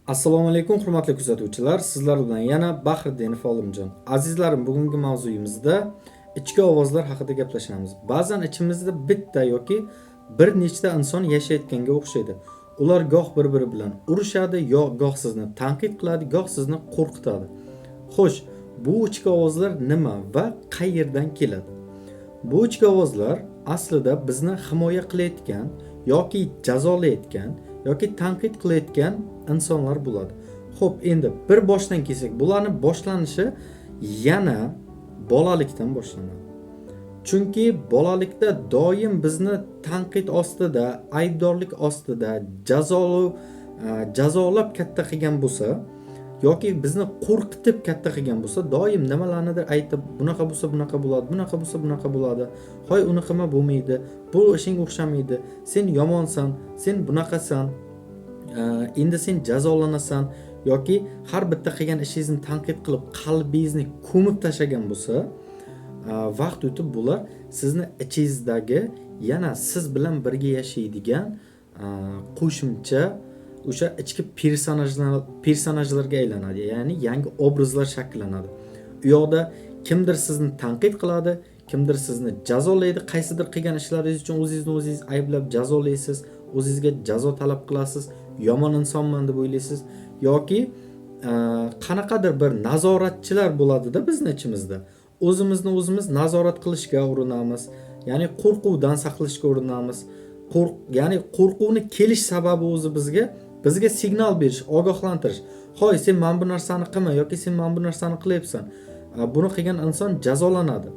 Assalomu alaykum, hurmatli kuzatuvchilar. Sizlar bilan yana Bahriddinov Olimjon. Azizlarim, bugungi mavzuyimizda ichki ovozlar haqida gaplashamiz. Ba'zan ichimizda bitta yoki bir nechta inson yashayotganga o'xshaydi. Ular goh bir-biri bilan urushadi, yo goh sizni tanqid qiladi, goh sizni qo'rqitadi. Xo'sh, bu ichki ovozlar nima va qayerdan keladi? Bu ichki ovozlar aslida bizni himoya qilayotgan yoki jazolayotgan yoki tanqid qilayotgan insonlar bo'ladi. Xo'p, endi bir boshdan kelsak, bularni boshlanishi yana bolalikdan boshlanadi. Chunki bolalikda doim bizni tanqid ostida, aybdorlik ostida, jazolab katta qilgan bo'lsa yoki bizni qo'rqitib katta qilgan bo'lsa, doim nimalarnidir aytib, bunaqa bo'lsa bunaqa bo'ladi, bunaqa bo'lsa bunaqa bo'ladi, hoy uni qilma bo'lmaydi, bu ishing o'xshamaydi, sen yomonsan, sen bunaqasan, endi sen jazolanasan yoki har bitta qilgan ishingizni tanqid qilib qalbingizni ko'mib tashlagan bo'lsa, vaqt o'tib bular sizni ichingizdagi yana siz bilan birga yashaydigan qo'shimcha o'sha ichki personajlarga aylanadi, ya'ni yangi obrazlar shakllanadi. U yoqda kimdir sizni tanqid qiladi, kimdir sizni jazolaydi, qaysidir qilgan ishlaringiz uchun o'zingizni o'zingiz ayblab jazolaysiz, o'zingizga jazo talab qilasiz, yomon insonman deb o'ylaysiz yoki qanaqadir bir nazoratchilar bo'ladida bizni ichimizda. O'zimizni o'zimiz nazorat qilishga urinamiz, ya'ni qo'rquvdan saqlashga urinamiz. Ya'ni qo'rquvni kelish sababi o'zi bizga signal berish, ogohlantirish. Hoy, sen mana bu narsani qilma yoki sen mana bu narsani qilyapsan. Buni qilgan inson jazolanadi.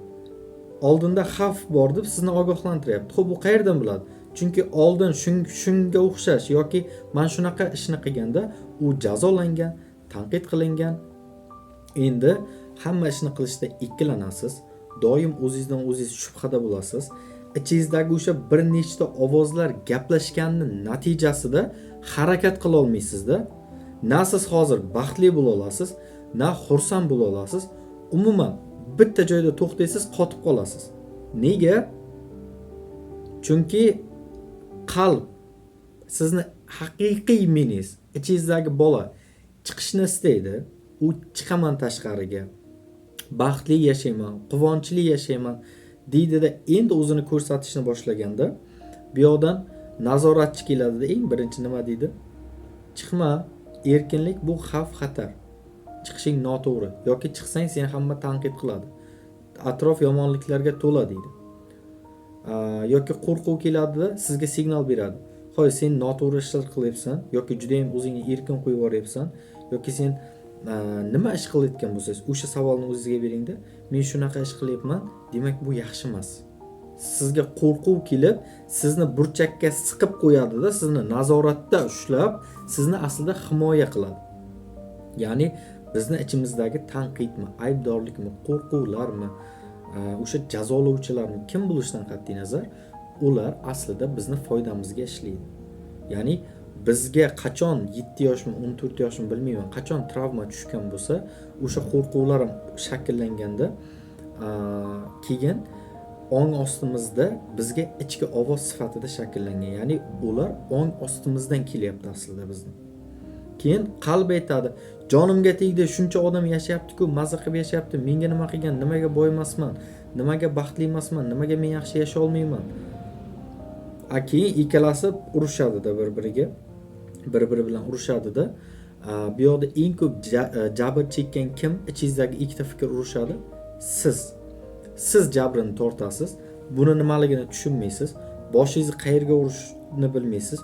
Oldinda xavf bor deb sizni ogohlantiryapti. Xo'p, u qayerdan biladi? Chunki oldin shunga o'xshash yoki mana shunaqa ishni qilganda u jazolangan, tanqid qilingan. Endi hamma ishni qilishda ikkilanasiz, doim o'zingizdan o'zingiz shubhada bo'lasiz. Ichingizdagi o'sha bir nechta ovozlar gaplashganini natijasida harakat qila olmaysizda. Na siz hozir baxtli bo'la olasiz, na xursand bo'la olasiz. Umuman bitta joyda to'xtaysiz, qotib qolasiz. Nega? Chunki qalb, sizni haqiqiy meningiz, ichingizdagi bola chiqishni istaydi. U chiqaman tashqariga, baxtli yashayman, quvonchli yashayman deydida, endi o'zini ko'rsatishni boshlaganda bu yoqdan nazoratchi keladida, eng birinchi nima deydi? Chiqma, erkinlik bu xavf xatar. Chiqishing noto'g'ri yoki chiqsang seni hamma tanqid qiladi. Atrof yomonliklarga to'la deydi. Yoki qo'rquv keladida, sizga signal beradi. Hoy, sen noto'g'ri ishlar qilyapsan yoki judayam o'zingni erkin qo'yib yuboryapsan yoki sen nima ish qilayotgan bo'lsangiz, o'sha savolni o'zingizga beringda, men shunaqa ish qilyapman, demak bu yaxshi emas. Sizga qo'rquv kelib, sizni burchakka siqib qo'yadida, sizni nazoratda ushlab, sizni aslida himoya qiladi. Ya'ni bizni ichimizdagi tanqidmi, aybdorlikmi, qo'rquvlarmi, o'sha jazolovchilarmi, kim bo'lishidan qat'iy nazar, ular aslida bizni foydamizga ishlaydi. Ya'ni bizga qachon 7 yoshmi, 14 yoshmi bilmayman, qachon travma tushgan bo'lsa, o'sha qo'rquvlar ham shakllanganda, keyin ong ostimizda bizga ichki ovoz sifatida shakllangan. Ya'ni ular ong ostimizdan kelyapti aslida bizni. Keyin qalb aytadi, jonimga tegdi, shuncha odam yashayapti-ku, maza qilib yashayapti, menga nima qilgan, nimaga boy emasman, nimaga baxtli emasman, nimaga men yaxshi yashay olmayman. Keyin ikkalasi urushadida bir-biriga, bir-biri bilan urushadida. Bu yoqda eng ko'p jabr chekkan kim? Ichingizdagi ikkita fikr urushadi. Siz. Siz jabrini tortasiz. Buni nimaligini tushunmaysiz. Boshingizni qayerga urishni bilmaysiz.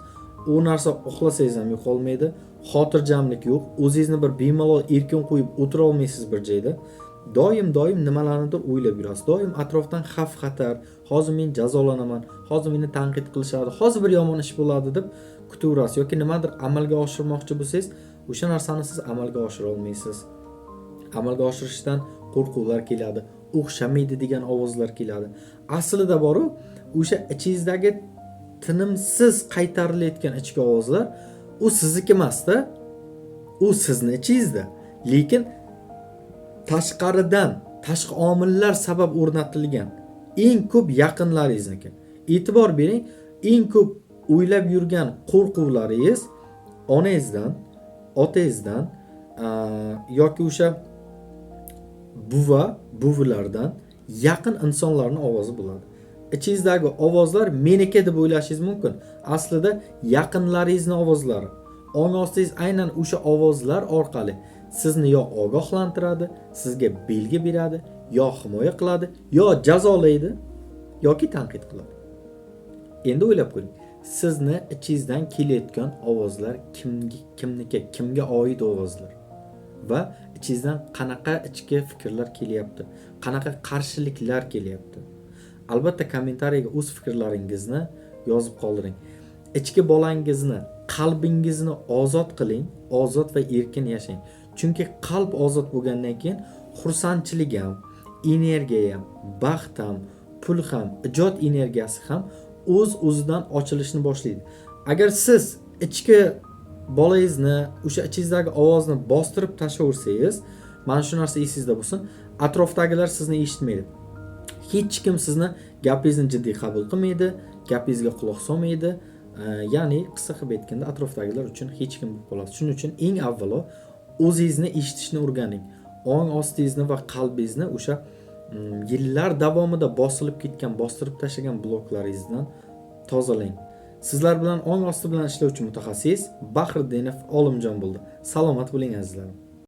U narsa uxlasangiz ham yo'qolmaydi. Xotirjamlik yo'q. O'zingizni bir bemalol erkin qo'yib o'tira olmaysiz bir joyda. Doim doim nimalarnidir o'ylab yurasiz. Doim atrofdan xavf xatar, hozir men jazolanaman, hozir meni tanqid qilishadi, hozir bir yomon ish bo'ladi deb kutaverasiz yoki nimadir amalga oshirmoqchi bo'lsangiz, o'sha narsani siz amalga oshira olmaysiz. Amalga oshirishdan qo'rquvlar keladi, o'xshamaydi degan ovozlar keladi. Aslida boru o'sha ichingizdagi tinimsiz qaytarilayotgan ichki ovozlar u sizniki emasda, u sizni ichingizda, lekin tashqaridan, tashqi omillar sabab o'rnatilgan. Eng ko'p yaqinlaringizniki. E'tibor bering, eng ko'p o'ylab yurgan qo'rquvlaringiz onangizdan, Otangizdan yoki o'sha buva buvilardan, yaqin insonlarni ovozi bo'ladi. Ichingizdagi ovozlar meniki deb o'ylashingiz mumkin, aslida yaqinlaringizni ovozlari. Ong ostingiz aynan o'sha ovozlar orqali sizni yo ogohlantiradi, sizga belgi beradi, yo himoya qiladi, yo jazolaydi, yoki tanqid qiladi. Endi o'ylab ko'ring, sizni ichingizdan kelayotgan ovozlar kimga, kimniki, kimga oid ovozlar va ichingizdan qanaqa ichki fikrlar kelyapti, qanaqa qarshiliklar kelyapti? Albatta, kommentariyaga o'z fikrlaringizni yozib qoldiring. Ichki bolangizni, qalbingizni ozod qiling, ozod va erkin yashang. Chunki qalb ozod bo'lgandan keyin xursandchilik ham, energiya ham, baxt ham, pul ham, ijod energiyasi ham o'z o'zidan ochilishni boshlaydi. Agar siz ichki bolangizni, o'sha ichingizdagi ovozni bostirib tashlayversangiz, mana shu narsa esingizda bo'lsin: atrofdagilar sizni eshitmaydi, hech kim sizni gapingizni jiddiy qabul qilmaydi, gapingizga quloq solmaydi. Ya'ni qisqa qilib aytganda, atrofdagilar uchun hech kim bo'lib qolasiz. Shuning uchun eng avvalo o'zingizni eshitishni o'rganing. Ong ostingizni va qalbingizni o'sha yillar davomida bosilib ketgan, bostirib tashlagan bloklaringizdan tozalang. Sizlar bilan ong osti bilan ishlovchi mutaxassis Bahriddinov Olimjon bo'ldi. Salomat bo'ling, azizlarim.